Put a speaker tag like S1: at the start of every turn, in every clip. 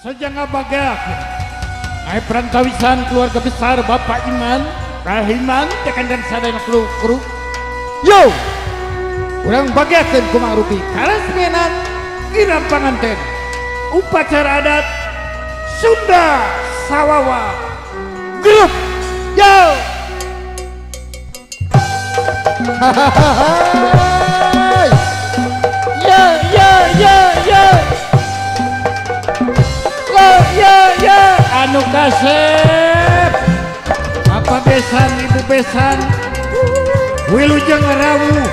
S1: Sejak ngabagakeun ai perantawisan keluarga besar Bapak Iman, Rahiman tekan dan sadayana kru. Yo. Urang bagakeun kumaha rupi karesmenan kirang panganten upacara adat Sunda Sawawa Grup. Yo. Ya ya ya ya. Ya ya anu kasep Bapak besan Ibu besan wilujeng rawuh.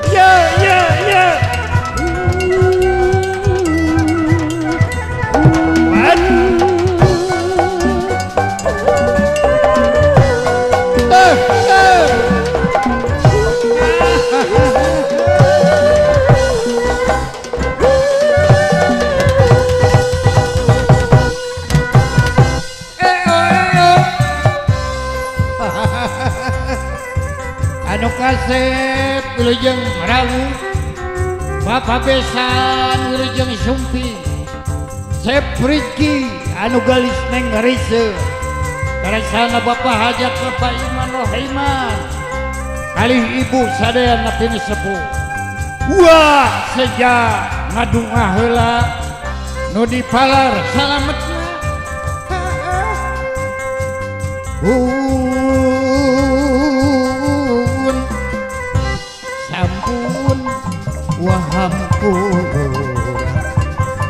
S1: Ya ya ya. Anu kasep wilujeng rawuh Bapak besan wilujeng sumping Sep Riki anu galis neng rise karasana Bapak Hajat Bapak Iman Rohiman kalih ibu sadayana pinisepuh. Wah seja ngadungah heula nu dipalar salametna. Sampun wahampun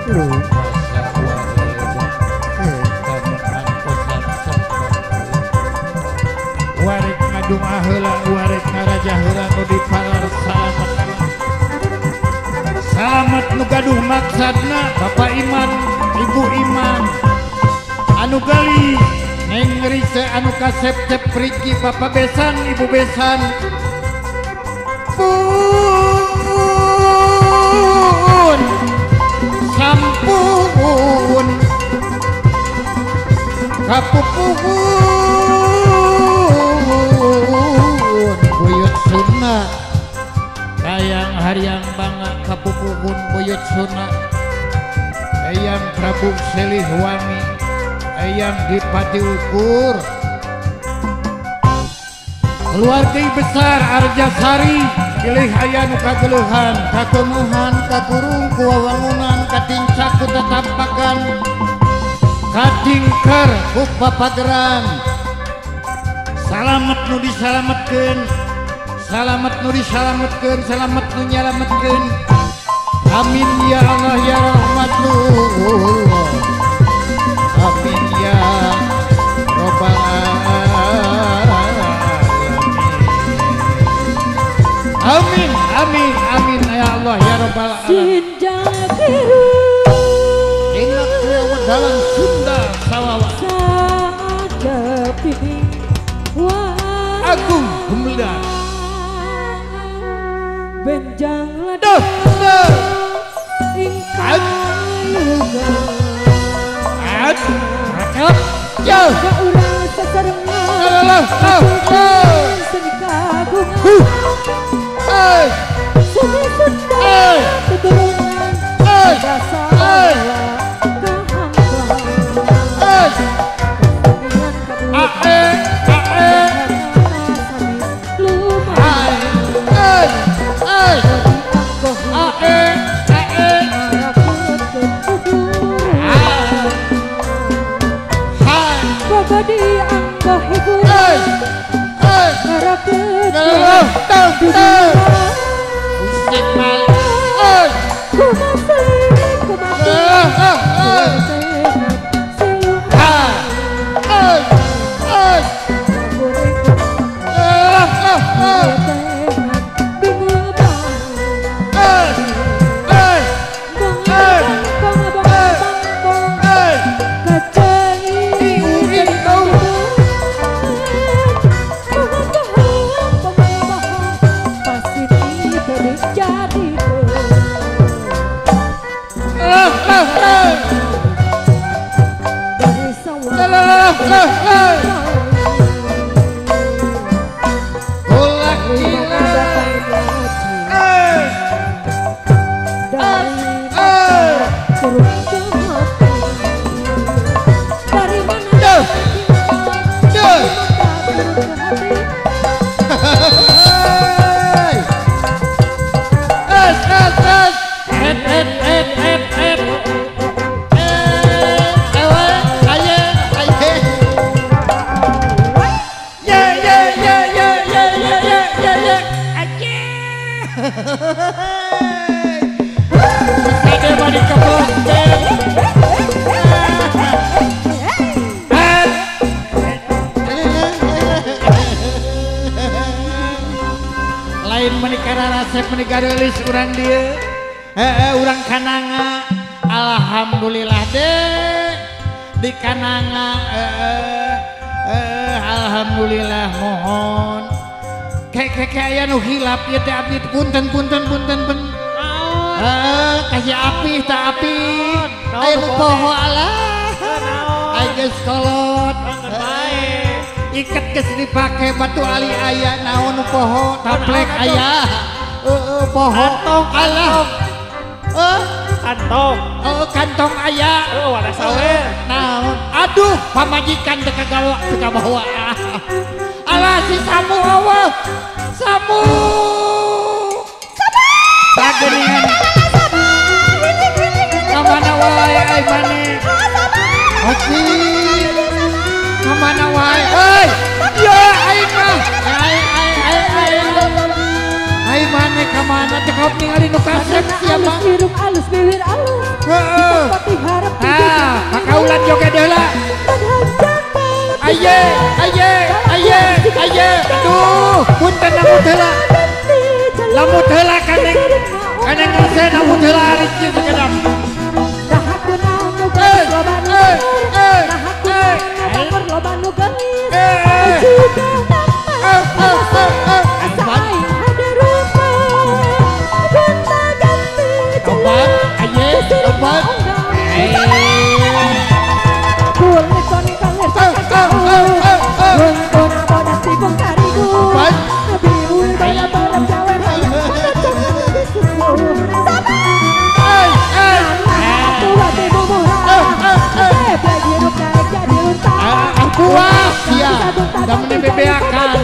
S1: lumasa wareg ketamuan kosan sampun wareg ngadungah heula wareg ngaraja heula nu dipalar salamet salamet nu gaduh maksadna Bapak Iman Ibu Iman anu gali neng rise anu kasep cep Riki Bapak besan Ibu besan pun sampun kapupuhun buyut sunna kayang hariang bangga kapupuhun buyut sunna eyang Prabu Silihwangi eyang Dipati Ukur keluarga besar Arjasari pilih aya nu kageluhan kakemuhan kakurung kuwawangunan katincak ku tatampakan katingker ku papageran salamet nu disalametkeun salamet nu disalametkeun salamet nu nyalametkeun amin ya Allah ya rahmatullah amin ya robbal alamin. Amin amin amin ya Allah ya robbal alamin. Ingat wedalan Sunda Sawawa Agung Gumelar
S2: benjang ladang ingkang
S1: Ad jauh meni gareulis urang dieu. Heeh urang Kananga. Alhamdulillah deh di Kananga alhamdulillah mohon. Kek aya nu hilap ieu teh abdi punten punten punten pun. Heeh kasih api tak api. Aya nu poho alah. Ai geus kolot. Iket geus dipake batu ali aya naon nu poho taplek aya. Heeh poho alah.
S3: Kantong.
S1: Oh kantong aya.
S3: Oh warna sawer.
S1: Naon? Aduh pamajikan teu kagawa teu kabawa. Alah si Samu eueuh. Samu. Sageningan. Ka mana wae ai maneh? Oke. Ka mana wae? Euy. Ya aing mah. Ai ai ai ai. Ai maneh ka mana teh kau ningali nu kasep sia mah.
S2: Irung alus bibir alus.
S1: Heeh. Ah, pakaulan joget heula. Aye, aye, aye, aye. Aduh, punten lamut heula. Lamut heula kaneng. Kaneng ngese lamut heula ari kieu sakedap. Puas ya, dan bebeakan.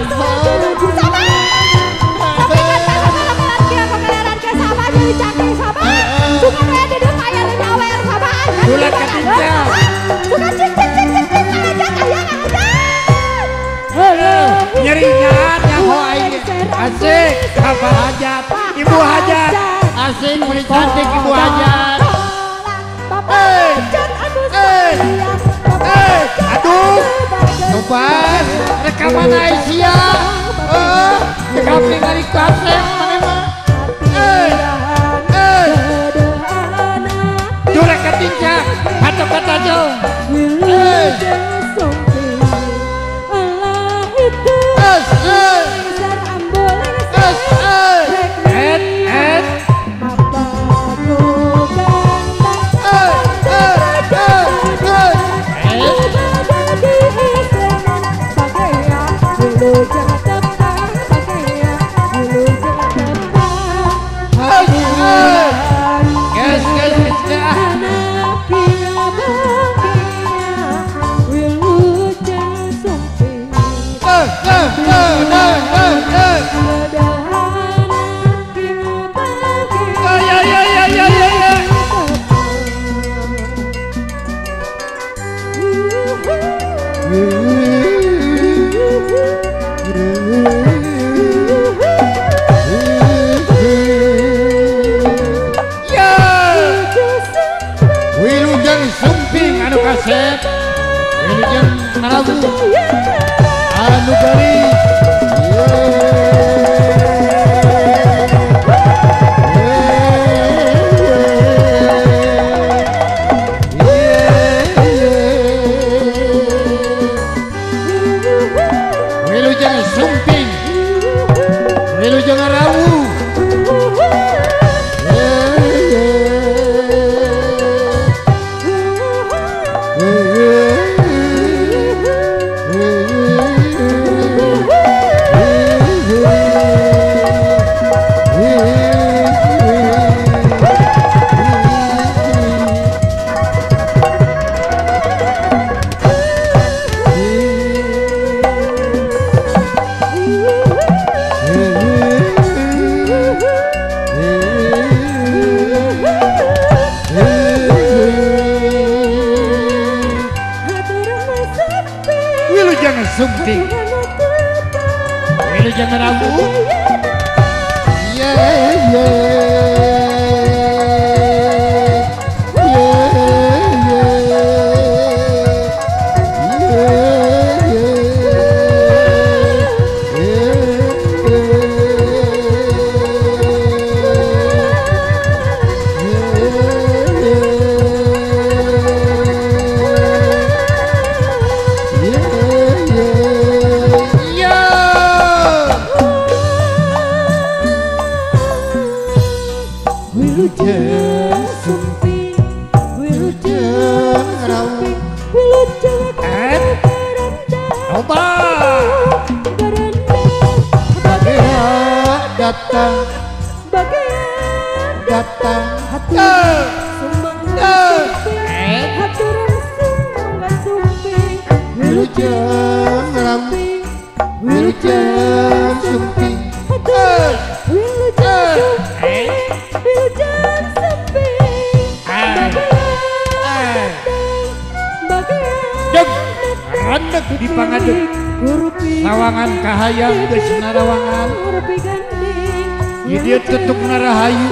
S1: Nyeringan nyaho aing. Asik, apa hajat, ibu hajat. Asik, meni cantik ibu hajat. Aduh, coba rekaman Aisyah. Rekam ningali kasep maneh mah. Jurek ketincak, kata-kata jauh. Sumping. Wilujeng Rabu. Ye ye ye ye ye ye. di pangadeg sawangan kahayang geus narawangan di dieu tutuk narahayu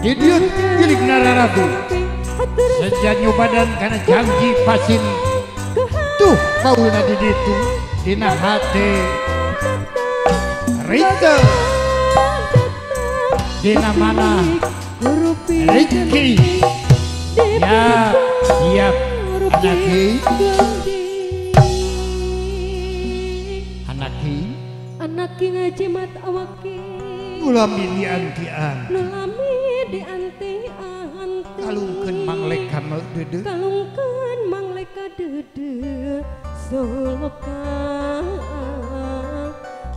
S1: di dieu gilig nararabu seja nyubadan kana janji pasin tuh paulna di ditu dina hate Rita dina mana Riki ya siap anaki anaki
S2: anaki ngajimat awaki
S1: nulami dianti-anti
S2: nulami dianti-anti
S1: kalungkeun mangleka deudeuh
S2: kalungkeun mangleka deudeuh soloka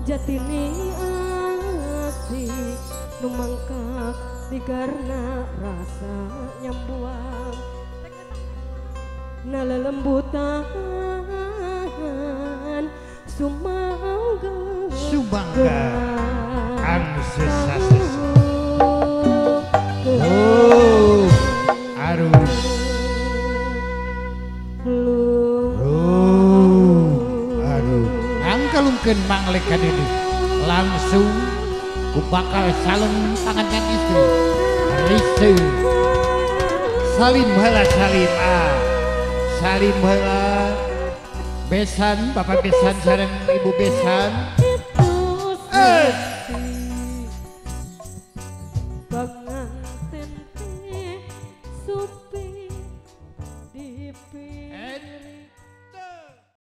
S2: jatine ati nu mangkak dikarna rasa nyambuang nalelembutan sumangga
S1: sumangga kang sesa-sesa oh aduh oh aduh angkalungkeun mangleka deudeuh langsung ku bakal salem tangan istri Risa salim heula salim ah salim heula besan bapak besan sareng ibu besan eh.